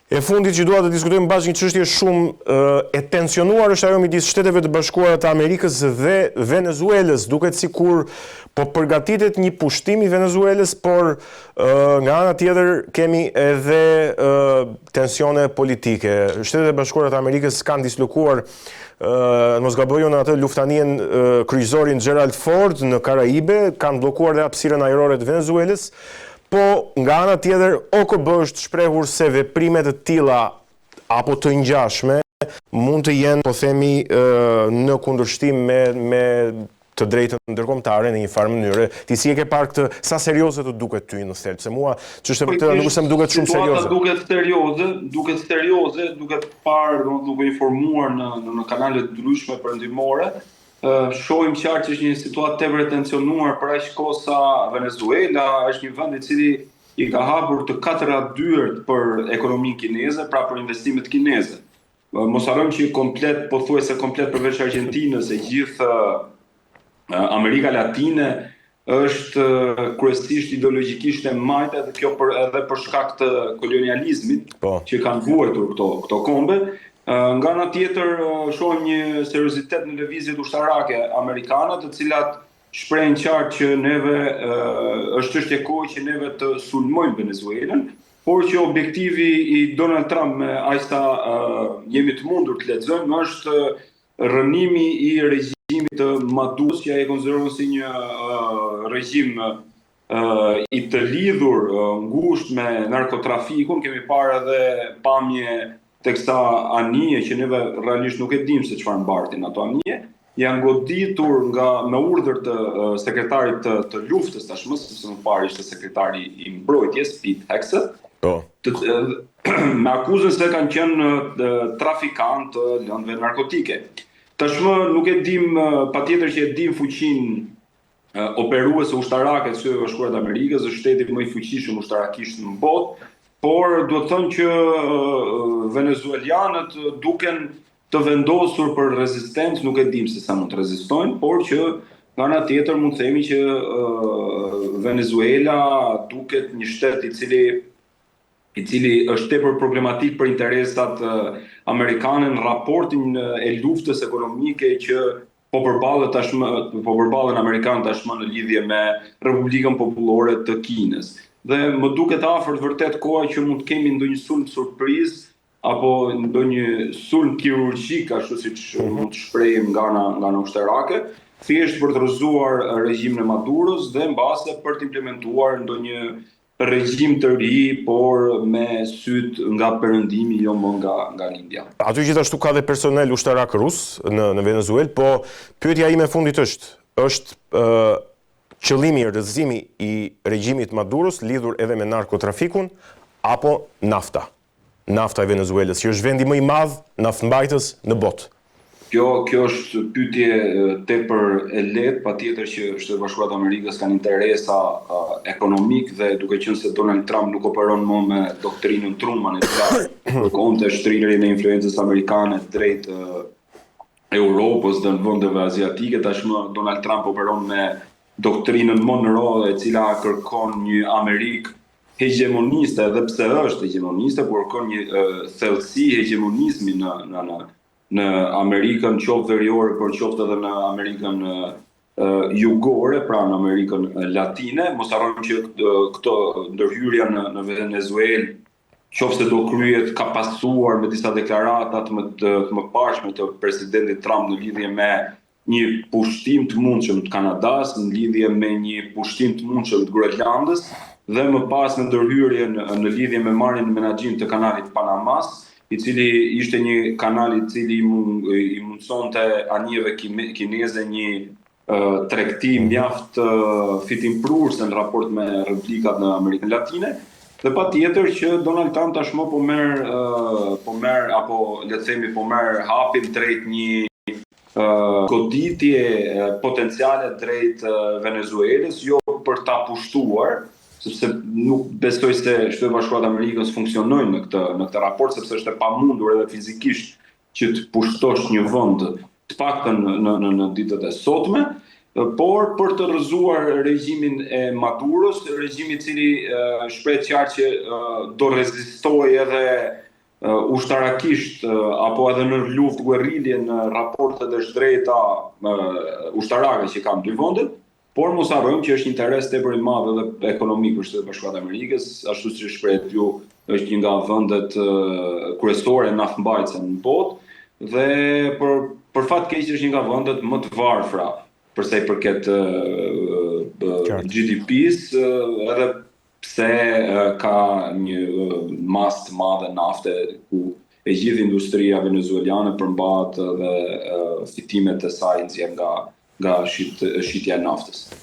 E fundit që dua të diskutojmë bashkë një çështje shumë e tensionuar është ajo midis Shteteve të Bashkuara të Amerikës dhe Venezuelës. Duket sikur po përgatitet një pushtim i Venezuelës, por nga ana tjetër kemi edhe tensione politike. Shtetet e Bashkuara të Amerikës kanë dislokuar në mos gaboj unë atë luftanijen kryqëzorin Gerald Ford në Karaibe, kanë bllokuar dhe hapësirën ajrore të Venezuelës. Po, nga ana tjetër, OKB është shprehur se veprime të tilla apo të ngjashme mund të jenë, po themi, në kundërshtim me me të drejtën ndërkombëtare në një farë mënyre. Ti si e ke parë këtë, sa serioze të duket ty në thelb? Se mua ç'është e vërteta nuk është se më duket shumë serioze. Situata duket serioze, duket serioze, duke parë, domethënë duke informuar në në, në kanale të ndryshme perëndimore, Shohim qartë që është një situatë tepër e tensionuar për aq kohë sa Venezuela është një vend i cili i ka hapur të katra dyert për ekonominë kineze, pra për investimet kineze. Mos harrojmë që komplet, pothuajse komplet përveç Argjentinës, e gjithë Amerika Latine është kryesisht ideologjikisht e majta dhe kjo për edhe për shkak të kolonializmit po. që kanë vuajtur këto këto kombe. Nga ana tjetër shohim një seriozitet në lëvizjet ushtarake amerikane, të cilat shprehen qartë që neve është çështje kohe që neve të sulmojmë Venezuelën, por që objektivi i Donald Trump me aq sa jemi të mundur të lexojmë është Rrënimi i regjimit të Maduros, që ai e konsideron si një regjim i të lidhur ngushtë me narkotrafikun, kemi parë edhe pamje teksa anije që neve realisht nuk e dimë se çfarë mbartin ato anije, janë goditur nga me urdhër të sekretarit të, të luftës tashmë, sepse më parë ishte sekretari i mbrojtjes Pete Hegseth. Po. Të, me akuzën se kanë qenë trafikantë të lëndëve narkotike. Tashmë nuk e dim, patjetër që e dim fuqinë operuese ushtarake të Shteteve të Bashkuara të Amerikës, është shteti më i fuqishëm ushtarakisht në botë, por duhet thënë që venezuelianët duken të vendosur për rezistencë, nuk e dim se sa mund të rezistojnë, por që nga ana tjetër mund të themi që Venezuela duket një shtet i cili i cili është tepër problematik për interesat amerikane në raportin e luftës ekonomike që po përballet tashmë po përballen amerikanët tashmë në lidhje me Republikën Popullore të Kinës. Dhe më duket afërt vërtet koha që mund të kemi ndonjë sulm surprizë apo ndonjë sulm kirurgjik, ashtu siç mhm. mund të shprehim nga ana nga ana ushtarake, thjesht për të rrëzuar regjimin e Maduros dhe mbase për të implementuar ndonjë regjim të ri, por me sytë nga perëndimi, jo më nga nga lindja. Aty gjithashtu ka dhe personel ushtarak rus në në Venezuelë, po pyetja ime e fundit është, është ë qëllimi rrëzimi i regjimit Maduros lidhur edhe me narkotrafikun apo nafta? Nafta e Venezuelës, që është vendi më i madh naftëmbajtës në botë. Kjo kjo është pyetje tepër e lehtë, patjetër që Shtetet e Bashkuara të Amerikës kanë interesa ekonomikë dhe duke qenë se Donald Trump nuk operon më me doktrinën Truman e cila kërkonte shtrirjen e influencës amerikane drejt Europës dhe vendeve aziatike, tashmë Donald Trump operon me doktrinën Monroe e cila kërkon një Amerikë hegjemoniste edhe pse është hegjemoniste, por kërkon një thellësi hegjemonizmi në në në në Amerikën qoftë veriore, por qoftë edhe në Amerikën jugore, pra në Amerikën Latine. Mos harrojmë që këto ndërhyrja në në Venezuelë qoftë se do kryhet ka pasuar me disa deklarata të më të, të mëparshme të presidentit Trump në lidhje me një pushtim të mundshëm të Kanadasë, në lidhje me një pushtim të mundshëm të Groenlandës dhe më pas me ndërhyrjen në lidhje me marrjen në menaxhim të kanalit të Panamas, i cili ishte një kanal i cili i mundësonte anijeve kineze një tregti mhm. mjaft fitimprurëse në raport me republikat në Amerikën Latine. Dhe patjetër që Donald Trump tashmë po merr po merr apo le të themi po merr hapin drejt një goditje potenciale drejt Venezuelës, jo për ta pushtuar, sepse nuk besoj se Shtetet e Bashkuara të Amerikës funksionojnë në këtë në këtë raport sepse është e pamundur edhe fizikisht që të pushtosh një vend, të paktën në në në ditët e sotme, por për të rrëzuar regjimin e Maduros, regjim i cili shprehet qartë që do rezistojë edhe. Ushtarakisht apo edhe në luftë guerrilje në raportet e zhdrejta ushtarake që kanë dy vendet, por mos harrojmë që është interes tepër i madh edhe ekonomik për Shtetet e Bashkuara të Amerikës, ashtu siç shprehet ju, është një nga vendet kryesore naftëmbajtëse në botë dhe për fat keq është një nga vendet më të varfra për sa i përket GDP-s, edhe pse ka një masë të madhe nafte ku e gjithë industria venezueliane përmbahet dhe fitimet e saj nxjerr nga shitja e naftës.